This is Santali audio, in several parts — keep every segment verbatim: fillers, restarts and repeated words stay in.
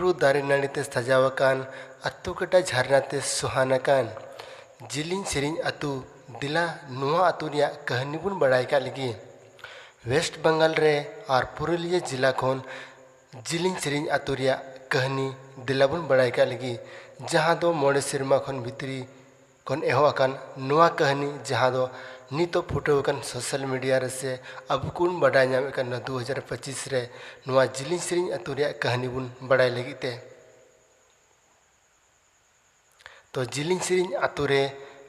ᱵᱩᱨᱩ ᱫᱟᱨᱮ ᱱᱟᱹᱲᱤ ᱛᱮ ᱥᱟᱡᱟᱣ ᱟᱠᱟᱱ, ᱟᱹᱛᱩ ᱜᱟᱰᱟ ᱡᱷᱟᱨᱱᱟ ᱛᱮ ᱥᱚᱦᱟᱱ ᱟᱠᱟᱱ ᱡᱤᱞᱤᱧ ᱥᱮᱨᱮᱧ ᱟᱹᱛᱩ᱾ ᱫᱮᱞᱟ ᱱᱚᱣᱟ ᱟᱹᱛᱩ ᱨᱮᱭᱟᱜ ᱠᱟᱹᱦᱱᱤ ᱵᱚᱱ ᱵᱟᱲᱟᱭ ᱠᱟᱜ ᱞᱮᱜᱮ᱾ ᱳᱭᱮᱥᱴ ᱵᱟᱝᱜᱟᱞ ᱨᱮ ᱟᱨ ᱯᱩᱨᱩᱞᱤᱭᱟᱹ ᱡᱮᱞᱟ ᱠᱷᱚᱱ ᱡᱤᱞᱤᱧ ᱥᱮᱨᱮᱧ ᱟᱹᱛᱩ ᱨᱮᱭᱟᱜ ᱠᱟᱹᱦᱱᱤ ᱫᱮᱞᱟ ᱵᱚᱱ ᱵᱟᱲᱟᱭ ᱠᱟᱜ ᱞᱮᱜᱮ, ᱡᱟᱦᱟᱸ ᱫᱚ ᱢᱚᱬᱮ ᱥᱮᱨᱢᱟ ᱠᱷᱚᱱ ᱵᱷᱤᱛᱨᱤ ᱠᱷᱚᱱ ᱮᱦᱚᱵ ᱟᱠᱟᱱ ᱱᱚᱣᱟ ᱠᱟᱹᱦᱱᱤ, ᱡᱟᱦᱟᱸ ᱫᱚ ᱱᱤᱛᱚᱜ ᱯᱷᱩᱴᱟᱹᱣ ᱟᱠᱟᱱ ᱥᱳᱥᱟᱞ ᱢᱤᱰᱤᱭᱟ ᱨᱮ ᱥᱮ ᱟᱵᱚ ᱠᱚᱵᱚᱱ ᱵᱟᱰᱟᱭ ᱧᱟᱢᱮᱫ ᱠᱟᱱ ᱱᱚᱣᱟ ᱫᱩ ᱦᱟᱡᱟᱨ ᱯᱚᱸᱪᱤᱥ ᱨᱮ ᱱᱚᱣᱟ ᱡᱤᱞᱤᱧ ᱥᱮᱨᱮᱧ ᱟᱹᱛᱩ ᱨᱮᱭᱟᱜ ᱠᱟᱹᱦᱱᱤ ᱵᱚᱱ ᱵᱟᱲᱟᱭ ᱞᱟᱹᱜᱤᱫ ᱛᱮ᱾ ᱛᱚ ᱡᱤᱞᱤᱧ ᱥᱮᱨᱮᱧ ᱟᱹᱛᱩ ᱨᱮ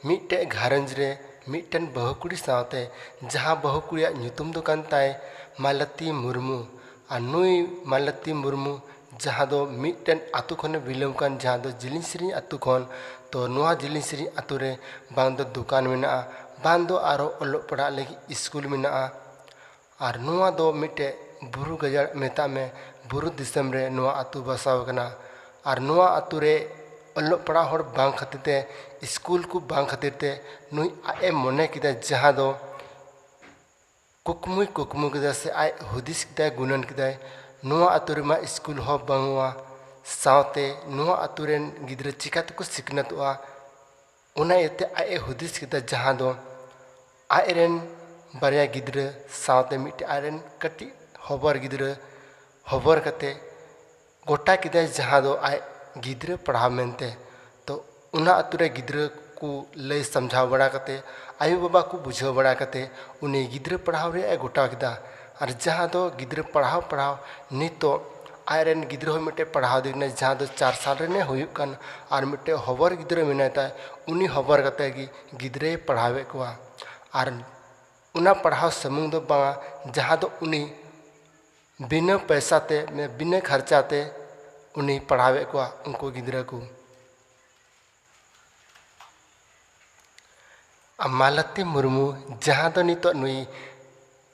ᱢᱤᱫᱴᱮᱡ ᱜᱷᱟᱨᱚᱸᱡᱽ ᱨᱮ ᱢᱤᱫᱴᱮᱱ ᱵᱟᱹᱦᱩ ᱠᱩᱲᱤ ᱥᱟᱶᱛᱮ, ᱡᱟᱦᱟᱸ ᱵᱟᱹᱦᱩ ᱠᱩᱲᱤᱭᱟᱜ ᱧᱩᱛᱩᱢ ᱫᱚ ᱠᱟᱱ ᱛᱟᱭ ᱢᱟᱞᱚᱛᱤ ᱢᱩᱨᱢᱩ᱾ ᱟᱨ ᱱᱩᱭ ᱢᱟᱞᱚᱛᱤ ᱢᱩᱨᱢᱩ ᱡᱟᱦᱟᱸ ᱫᱚ ᱢᱤᱫᱴᱮᱱ ᱟᱹᱛᱩ ᱠᱷᱚᱱᱮ belong ᱠᱟᱱ, ᱡᱟᱦᱟᱸ ᱫᱚ ᱡᱤᱞᱤᱧ ᱥᱮᱨᱮᱧ ᱟᱹᱛᱩ ᱠᱷᱚᱱ᱾ ᱛᱚ ᱱᱚᱣᱟ ᱡᱤᱞᱤᱧ ᱥᱮᱨᱮᱧ ᱟᱹᱛᱩ ᱨᱮ ᱵᱟᱝ ᱫᱚ ᱫᱚᱠᱟᱱ ᱢᱮᱱᱟᱜᱼᱟ, ᱵᱟᱝ ᱫᱚ ᱟᱨᱚ ᱚᱞᱚᱜ ᱯᱟᱲᱦᱟᱜ ᱞᱟᱹᱜᱤᱫ ᱥᱠᱩᱞ ᱢᱮᱱᱟᱜᱼᱟ᱾ ᱟᱨ ᱱᱚᱣᱟ ᱫᱚ ᱢᱤᱫᱴᱮᱡ ᱵᱩᱨᱩ ᱜᱟᱡᱟᱲ, ᱢᱮᱛᱟᱜ ᱢᱮ ᱵᱩᱨᱩ ᱫᱤᱥᱚᱢ ᱨᱮ ᱱᱚᱣᱟ ᱟᱹᱛᱩ ᱵᱟᱥᱟᱣ ᱠᱟᱱᱟ᱾ ᱟᱨ ᱱᱚᱣᱟ ᱟᱹᱛᱩ ᱨᱮ ᱚᱞᱚᱜ ᱯᱟᱲᱦᱟᱜ ᱦᱚᱲ ᱵᱟᱝ ᱠᱷᱟᱹᱛᱤᱨ ᱛᱮ, ᱥᱠᱩᱞ ᱠᱚ ᱵᱟᱝ ᱠᱷᱟᱹᱛᱤᱨ ᱛᱮ ᱱᱩᱭ ᱟᱡ ᱮ ᱢᱚᱱᱮ ᱠᱮᱫᱟ, ᱡᱟᱦᱟᱸ ᱫᱚ ᱠᱩᱠᱢᱩᱭ ᱠᱩᱠᱢᱩ ᱠᱮᱫᱟ ᱥᱮ ᱟᱡ ᱦᱩᱫᱤᱥ ᱠᱮᱫᱟᱭ, ᱜᱩᱱᱟᱹᱱ ᱠᱮᱫᱟᱭ, ᱱᱚᱣᱟ ᱟᱹᱛᱩ ᱨᱮᱢᱟ ᱥᱠᱩᱞ ᱦᱚᱸ ᱵᱟᱹᱱᱩᱜᱼᱟ, ᱥᱟᱶᱛᱮ ᱱᱚᱣᱟ ᱟᱹᱛᱩ ᱨᱮᱱ ᱜᱤᱫᱽᱨᱟᱹ ᱪᱤᱠᱟ ᱛᱮᱠᱚ ᱥᱤᱠᱷᱱᱟᱹᱛᱚᱜᱼᱟ? ᱚᱱᱟ ᱤᱭᱟᱹᱛᱮ ᱟᱡ ᱮ ᱦᱩᱫᱤᱥ ᱠᱮᱫᱟ, ᱡᱟᱦᱟᱸ ᱫᱚ ᱟᱡ ᱨᱮᱱ ᱵᱟᱨᱭᱟ ᱜᱤᱫᱽᱨᱟᱹ ᱥᱟᱶᱛᱮ ᱢᱤᱫᱴᱮᱱ ᱟᱡ ᱨᱮᱱ ᱠᱟᱹᱴᱤᱡ ᱦᱚᱵᱚᱨ ᱜᱤᱫᱽᱨᱟᱹ ᱦᱚᱵᱚᱨ ᱠᱟᱛᱮ ᱜᱚᱴᱟ ᱠᱮᱫᱟᱭ, ᱡᱟᱦᱟᱸ ᱫᱚ ᱟᱡ ᱜᱤᱫᱽᱨᱟᱹ ᱯᱟᱲᱦᱟᱣ ᱢᱮᱱᱛᱮ᱾ ᱛᱚ ᱚᱱᱟ ᱟᱹᱛᱩ ᱨᱮ ᱜᱤᱫᱽᱨᱟᱹ ᱠᱚ ᱞᱟᱹᱭ ᱥᱟᱢᱡᱷᱟᱣ ᱵᱟᱲᱟ ᱠᱟᱛᱮ, ᱟᱭᱳᱼᱵᱟᱵᱟ ᱠᱚ ᱵᱩᱡᱷᱟᱹᱣ ᱵᱟᱲᱟ ᱠᱟᱛᱮ, ᱩᱱᱤ ᱜᱤᱫᱽᱨᱟᱹ ᱯᱟᱲᱦᱟᱣ ᱨᱮᱭᱟᱜ ᱮ ᱜᱚᱴᱟ ᱠᱮᱫᱟ᱾ ᱟᱨ ᱡᱟᱦᱟᱸ ᱫᱚ ᱜᱤᱫᱽᱨᱟᱹ ᱯᱟᱲᱦᱟᱣ ᱯᱟᱲᱦᱟᱣ ᱱᱤᱛᱚᱜ ᱟᱡ ᱨᱮᱱ ᱜᱤᱫᱽᱨᱟᱹ ᱦᱚᱸ ᱢᱤᱫᱴᱮᱱ ᱯᱟᱲᱦᱟᱣ ᱫᱤᱱ ᱨᱮ, ᱡᱟᱦᱟᱸ ᱫᱚ ᱪᱟᱨ ᱥᱟᱞ ᱨᱮᱱᱮ ᱦᱩᱭᱩᱜ ᱠᱟᱱ, ᱟᱨ ᱢᱤᱫᱴᱮᱱ ᱦᱚᱵᱚᱨ ᱜᱤᱫᱽᱨᱟᱹ ᱢᱮᱱᱟᱭ ᱛᱟᱭ, ᱩᱱᱤ ᱦᱚᱵᱚᱨ ᱠᱟᱛᱮ ᱜᱮ ᱜᱤᱫᱽᱨᱟᱹᱭ ᱯᱟᱲᱦᱟᱣᱮᱫ ᱠᱚᱣᱟ᱾ ᱟᱨ ᱚᱱᱟ ᱯᱟᱲᱦᱟᱣ ᱥᱩᱢᱩᱝ ᱫᱚ ᱵᱟᱝᱟ, ᱡᱟᱦᱟᱸ ᱫᱚ ᱩᱱᱤ ᱵᱤᱱᱟᱹ ᱯᱚᱭᱥᱟ ᱛᱮ, ᱵᱤᱱᱟᱹ ᱠᱷᱚᱨᱪᱟ ᱛᱮ ᱩᱱᱤ ᱯᱟᱲᱦᱟᱣᱮᱫ ᱠᱚᱣᱟ, ᱩᱱᱠᱩ ᱜᱤᱫᱽᱨᱟᱹ ᱠᱚ᱾ ᱟᱨ ᱢᱟᱞᱚᱛᱤ ᱢᱩᱨᱢᱩ, ᱡᱟᱦᱟᱸ ᱫᱚ ᱱᱤᱛᱚᱜ ᱱᱩᱭ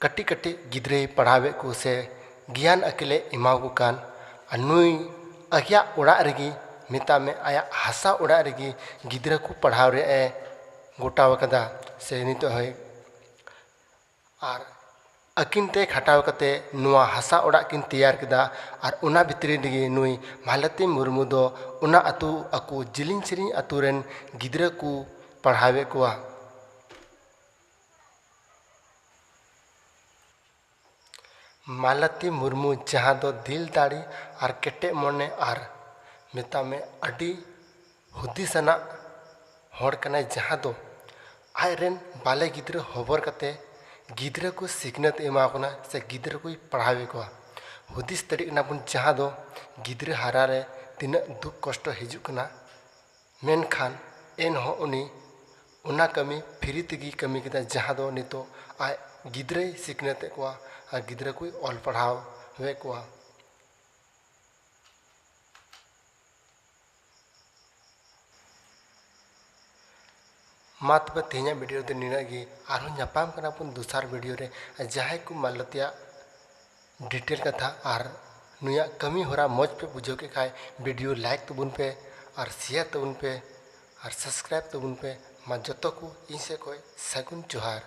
ᱠᱟᱹᱴᱤᱡ ᱠᱟᱹᱴᱤᱡ ᱜᱤᱫᱽᱨᱟᱹᱭ ᱯᱟᱲᱦᱟᱣᱮᱫ ᱠᱚ ᱥᱮ ᱜᱮᱭᱟᱱ ᱟᱹᱠᱤᱞᱮ ᱮᱢᱟ ᱠᱚ ᱠᱟᱱ, ᱟᱨ ᱱᱩᱭ ᱟᱭᱟᱜ ᱚᱲᱟᱜ ᱨᱮᱜᱮ, ᱢᱮᱛᱟᱜ ᱢᱮ ᱟᱭᱟᱜ ᱦᱟᱥᱟ ᱚᱲᱟᱜ ᱨᱮᱜᱮ ᱜᱤᱫᱽᱨᱟᱹ ᱠᱚ ᱯᱟᱲᱦᱟᱣ ᱨᱮᱭᱟᱜ ᱮ ᱜᱚᱴᱟᱣ ᱟᱠᱟᱫᱟ ᱥᱮ ᱱᱤᱛᱚᱜ ᱦᱚᱸᱭ᱾ ᱟᱨ ᱟᱹᱠᱤᱱ ᱛᱮ ᱠᱷᱟᱴᱟᱣ ᱠᱟᱛᱮ ᱱᱚᱣᱟ ᱦᱟᱥᱟ ᱚᱲᱟᱜ ᱠᱤᱱ ᱛᱮᱭᱟᱨ ᱠᱮᱫᱟ᱾ ᱟᱨ ᱚᱱᱟ ᱵᱷᱤᱛᱨᱤ ᱨᱮᱜᱮ ᱱᱩᱭ ᱢᱟᱞᱚᱛᱤ ᱢᱩᱨᱢᱩ ᱫᱚ ᱚᱱᱟ ᱟᱹᱛᱩ, ᱟᱠᱚ ᱡᱤᱞᱤᱧ ᱥᱤᱞᱤᱧ ᱟᱹᱛᱩ ᱨᱮᱱ ᱜᱤᱫᱽᱨᱟᱹ ᱠᱚ ᱯᱟᱲᱦᱟᱣᱮᱫ ᱠᱚᱣᱟ᱾ ᱢᱟᱞᱚᱛᱤ ᱢᱩᱨᱢᱩ, ᱡᱟᱦᱟᱸ ᱫᱚ ᱫᱤᱞ ᱫᱟᱲᱮ ᱟᱨ ᱠᱮᱴᱮᱡ ᱢᱚᱱᱮ ᱟᱨ ᱢᱮᱛᱟᱜ ᱢᱮ ᱟᱹᱰᱤ ᱦᱩᱫᱤᱥ ᱟᱱᱟᱜ ᱦᱚᱲ ᱠᱟᱱᱟᱭ, ᱡᱟᱦᱟᱸ ᱫᱚ ᱟᱡ ᱨᱮᱱ ᱵᱟᱞᱮ ᱜᱤᱫᱽᱨᱟᱹ ᱦᱚᱵᱚᱨ ᱠᱟᱛᱮ ᱜᱤᱫᱽᱨᱟᱹ ᱠᱚ ᱥᱤᱠᱷᱱᱟᱹᱛ ᱮ ᱮᱢᱟ ᱠᱚ ᱠᱟᱱᱟ ᱥᱮ ᱜᱤᱫᱽᱨᱟᱹ ᱠᱚᱭ ᱯᱟᱲᱦᱟᱣᱮᱫ ᱠᱚᱣᱟ᱾ ᱦᱩᱫᱤᱥ ᱫᱟᱲᱮᱭᱟᱜ ᱠᱟᱱᱟ ᱵᱚᱱ, ᱡᱟᱦᱟᱸ ᱫᱚ ᱜᱤᱫᱽᱨᱟᱹ ᱦᱟᱨᱟ ᱨᱮ ᱛᱤᱱᱟᱹᱜ ᱫᱩᱠ ᱠᱚᱥᱴᱚ ᱦᱤᱡᱩᱜ ᱠᱟᱱᱟ, ᱢᱮᱱᱠᱷᱟᱱ ᱮᱱᱦᱚᱸ ᱩᱱᱤ ᱚᱱᱟ ᱠᱟᱹᱢᱤ ᱯᱷᱨᱤ ᱛᱮᱜᱮᱭ ᱠᱟᱹᱢᱤ ᱠᱮᱫᱟ, ᱡᱟᱦᱟᱸ ᱫᱚ ᱱᱤᱛᱚᱜ ᱟᱡ ᱜᱤᱫᱽᱨᱟᱹᱭ ᱥᱤᱠᱷᱱᱟᱹᱛᱮᱫ ᱠᱚᱣᱟ ᱟᱨ ᱜᱤᱫᱽᱨᱟᱹ ᱠᱚᱭ ᱚᱞ ᱯᱟᱲᱦᱟᱣᱮᱫ ᱠᱚᱣᱟ᱾ ᱢᱟ ᱛᱚᱵᱮ ᱛᱮᱦᱮᱧᱟᱜ ᱵᱷᱤᱰᱤᱭᱳ ᱫᱚ ᱱᱤᱱᱟᱹᱜ ᱜᱮ᱾ ᱟᱨᱦᱚᱸ ᱧᱟᱯᱟᱢ ᱠᱟᱱᱟ ᱵᱚᱱ ᱫᱚᱥᱟᱨ ᱵᱷᱤᱰᱤᱭᱳ ᱨᱮ᱾ ᱡᱟᱦᱟᱸᱭ ᱠᱚ ᱢᱟᱞᱚᱛᱤᱭᱟᱜ ᱰᱤᱴᱮᱞ ᱠᱟᱛᱷᱟ ᱟᱨ ᱱᱩᱭᱟᱜ ᱠᱟᱹᱢᱤ ᱦᱚᱨᱟ ᱢᱚᱡᱽ ᱯᱮ ᱵᱩᱡᱷᱟᱹᱣ ᱠᱮᱫ ᱠᱷᱟᱡ, ᱵᱷᱤᱰᱤᱭᱳ ᱞᱟᱭᱤᱠ ᱛᱟᱵᱚᱱ ᱯᱮ ᱟᱨ ᱥᱮᱭᱟᱨ ᱛᱟᱵᱚᱱ ᱯᱮ ᱟᱨ ᱥᱟᱵᱥᱠᱨᱟᱭᱤᱵ ᱛᱟᱵᱚᱱ ᱯᱮ᱾ ᱢᱟ ᱡᱚᱛᱚ ᱠᱚ ᱤᱧ ᱥᱮᱫ ᱠᱷᱚᱡ ᱥᱟᱹᱜᱩᱱ ᱡᱚᱦᱟᱨ᱾